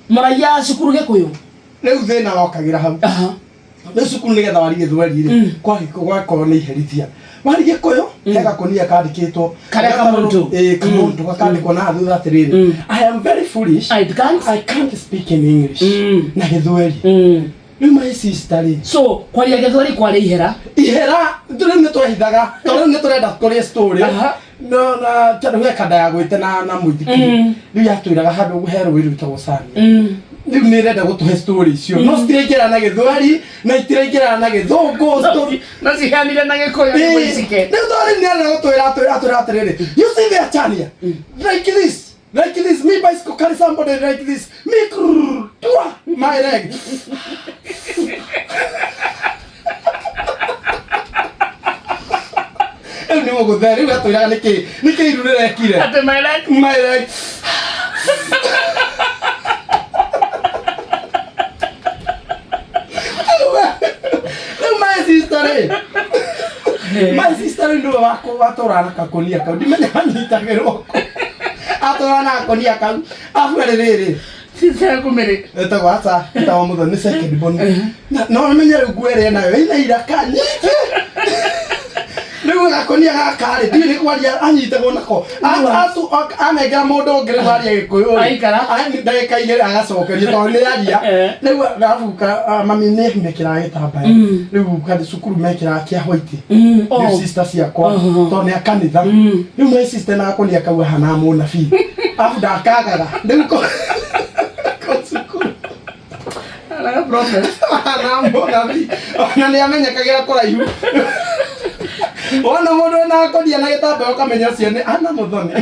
Maragia cukuru Gĩkũyũ? Rĩu thĩna wokagĩra hau. Rĩu cukuru nĩgetha wari Gĩthweri rĩ, gwakorwo nĩ iherithia wari Gĩkũyũ, he gakũnia kandĩkĩtwo. Karĩa kamũntũ. Ĩĩ, kamũntũ gakandĩkwo na thutha atĩrĩrĩ, "I am very foolish." I can't. "I can't speak in English." Na Gĩthweri. Rĩu my sister rĩ, So kwaria Gĩthweri kwarĩ ihera? Ihera. Rĩu nĩ twehithaga tondũ rĩu nĩ tũrenda kũrĩa story. No na tondũ he kanda ya gwĩte na mũithikiri. Rĩu yatwĩraga handũ he rũĩ rwĩtagwo Sania. Rĩu nĩ ĩrenda gũtũhe story icio, no citiraingĩrana na Gĩthweri na itiraingĩrana na Gĩthũngũ story. No ciheanire na Gĩkũyũ nĩguo icike. Rĩu tondũ rĩu nĩ arenda gũtwĩra, atwĩra atĩrĩrĩ, "You see there Chania, like this, like this, me bicycle carry somebody like this, me krrr, tua my leg." Rĩu nĩ mũgũthe rĩu atwĩraga nĩkĩ nĩkĩ iru rĩrekire. Atĩ my leg. My leg. Rĩu my sister rĩ, my sister rĩu nĩwe watũraga na kakũnia kau, ndimenya anyitagĩrwo kũ, atũraga na gakũnia kau abu arĩ rĩrĩ. Sister yaku mĩrĩ? Ĩtagwo, aca, ĩtagwo Mũthoni, nĩ second born. No ũmenye rĩu nguo ĩrĩa nayo ĩna iraka nyingĩ. Rĩu gakũnia gaka rĩ, ndiũĩ nĩ kwaria anyitagwo nako. Anengera mũndũ ũngĩ rĩu aria Gĩkũyũ rĩ, Aikara. Ndagĩka 2 agacokeria tondũ nĩ aria. Rĩu arabu mami nĩ mekĩraga gĩtambaya. Rĩu cukuru mekĩraga kĩa white. Rĩu sister ciakwa, tondũ nĩ a kanitha. Rĩu my sister na gakũnia kau ahana mũnabii. Arabu ndakagaga. Rĩu ko cukuru. Araga prophet. Na mũnabii. Ona nĩ amenyekagĩra kũraihu. Wona mũndũ ena gakũnia na gĩtambaya ũkamenya ũcio nĩ ana Mũthoni.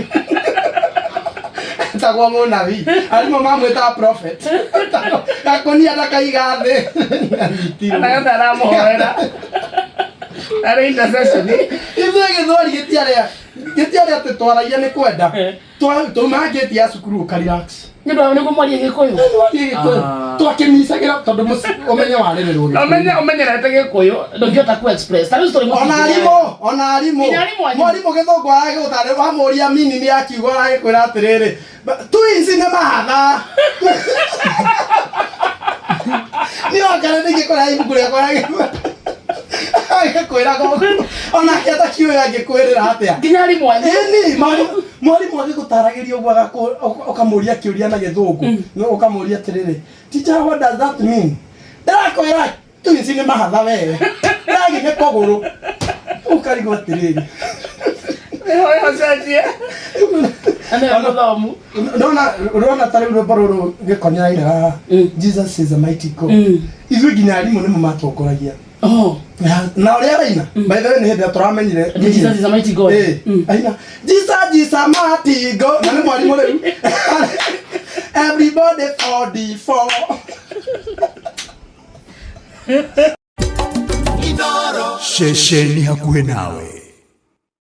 Etagwo mũnabii. Arimũ mamwĩtaga prophet. Gakũnia ndakaiga thĩ. Anyitirwo. Anaga taramũhoera. Arĩ intercession. Ithuĩ Gĩthweri gĩtiarĩ gĩtiarĩ atĩ twaragia nĩ kwenda. Twauma ngĩti ya cukuru ũka relax. Nĩ ũndũ wa nĩguo mwarie Gĩkũyũ. Twarie Gĩkũyũ. Twakĩmicagĩra tondũ ũmenye warererwo Gĩkũyũ. Ũmenye ũmenyerete Gĩkũyũ ndũngĩhota ku express. Ta rĩu story Ona arimũ, ona arimũ. Nginya arimũ anyu. Mwarimũ Gĩthũngũ aragĩgũtarĩria, wamũria meaning ya kiugo aragĩkwĩra atĩrĩrĩ, twins nĩ mahatha. Niĩ wakana ndingĩkora ibuku rĩakwa agĩkwĩra gũkũ. Onake atakiũĩ angĩkwĩrĩra atĩa. Nginya arimũ anyu. Ĩni, mwarimũ agĩgũtaragĩria ũguo ũkamũria kĩũria na Gĩthũngũ. No ũkamũria atĩrĩrĩ, "Teacher, what does that mean?" Ndĩrakwĩra twins nĩ mahatha wee. Ragi nĩ kũgũrũ. Ũkarigwo atĩrĩrĩ. Nĩho cenjie. Na nĩwe mũthomu. Ndona ũrona ta rĩu rwĩmbo rũrũ Gĩkonyo araina haha, "Jesus is a mighty God." Ithuĩ nginya arimũ nĩmo matongoragia. Na ũrĩa araina, by the way, nĩ hĩndĩ ĩrĩa tũramenyire. Jesus is a mighty God. Aina "Jesus, Jesus mighty God", na nĩ mwarimũ rĩu. Everybody 44. Ceceni hakuhĩ nawe.